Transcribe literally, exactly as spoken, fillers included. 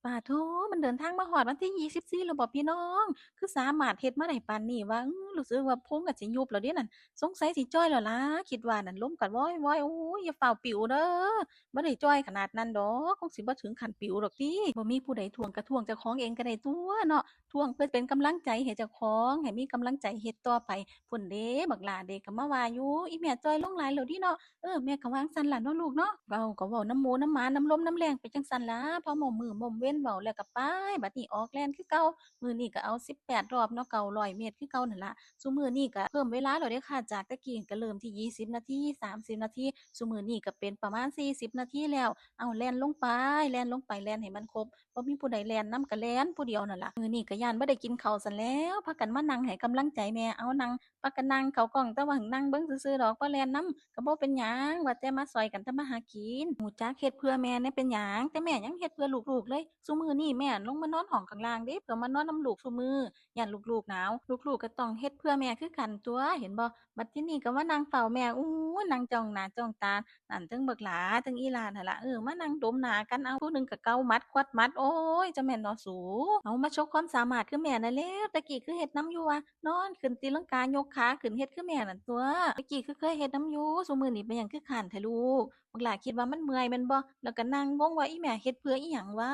ปาโธ่ มันเดินทางมาฮอดวันที่ยี่สิบสี่แล้วบ่พี่น้อง คือสามารถเฮ็ดมาได้ปานนี้วะ อื้อ รู้สึกว่าพุงก็สิยุบแล้วเด้นั่น สงสัยสิจ่อยแล้วล่ะ คิดว่านั่น ลมก็วอยๆ โอ้ย อย่าฟ้าวปิ๋วเด้อ บ่ได้จ่อยขนาดนั้นดอก คงสิบ่ถึงขั้นปิ๋วดอกติ บ่มีผู้ใดถ่วงก็ถ่วงเจ้าของเองก็ได้ตั่วเนาะ ถ่วงเพื่อเป็นกำลังใจให้เจ้าของ ให้มีกำลังใจเฮ็ดต่อไป พุ้นเด้ บักหล้าเด้ก็มาว่าอยู่ อีแม่จ่อยลงหลายแล้วเด้เนาะ เออ แม่ก็ว่าจั่งซั้นล่ะเนาะลูกเนาะ เว้าก็เว้านำหมู่นำหมานำลมนำแล้งไปจั่งซั้นล่ะ พอม้มมื้อม้มเว็นเว้าแล้วก็ไป บัดนี้ออกแล่นคือเก่า มื้อนี้ก็เอาสิบแปดรอบเนาะ เก้าร้อยเมตรคือเก่านั่นล่ะ ซุมื้อนี้ก็เพิ่มเวลาแล้วเด้อค่ะ จากแต่กี้ก็เริ่มที่ยี่สิบนาที สามสิบนาที ซุมื้อนี้ก็เป็นประมาณสี่สิบนาทีแล้ว เอาแล่นลงไป แล่นลงไป แล่นให้มันครบ บ่มีผู้ใดแล่นนำก็แล่นผู้เดียวนั่นล่ะ มื้อนี้ก็ย้านบ่ได้กินข้าวซั้นแหล้ว พากันมานั่งให้กำลังใจแม่ เอานั่ง ปากันนั่งเข้ากล้อง แต่ว่านั่งเบิ่งซื่อๆดอก บ่แล่นนำก็บ่เป็นหยัง ว่าแต่มาซ่อยกันทำมาหากิน ฮู้จักเฮ็ดเพื่อแม่แหน่เป็นหยัง แต่แม่ยังเฮ็ดเพื่อลูกๆเลย ซุมื้อนี้แม่ลงมานอนห้องข้างล่างเด้ เพื่อมานอนนำลูกซุมื้อ ย้านลูกๆหนาว ลูกๆก็ต้องเฮ็ดเพื่อแม่คือกันตั่ว เห็นบ่ บัดทีนี้ก็มานั่งเฝ้าแม่ อู้ นั่งจ้องหน้าจ้องตา นั่น เทิงบักหล้า เทิงอีหล้านั่นล่ะ เออ มานั่งดมหน้ากัน เอา ผู้หนึ่งก็เกาหมัด ขวดหมัด โอ้ย จะแม่นเนาะสู เอามาโชว์ความสามารถคือแม่นั่นแหล้ว แต่กี้คือเฮ็ดนำอยู่วะ นอนขึ้นตีลังกายกขาขึ้นเฮ็ดคือแม่นั่นตั่ว แต่กี้คือเคยเฮ็ดนำอยู่ ซุมื้อนี้เป็นหยังคือคร้านแท้ลูก บักหล้าคิดว่ามันเมื่อยแม่นบ่ แล้วก็นั่งงงว่าอีแม่เฮ็ดเพื่ออีหยังวะ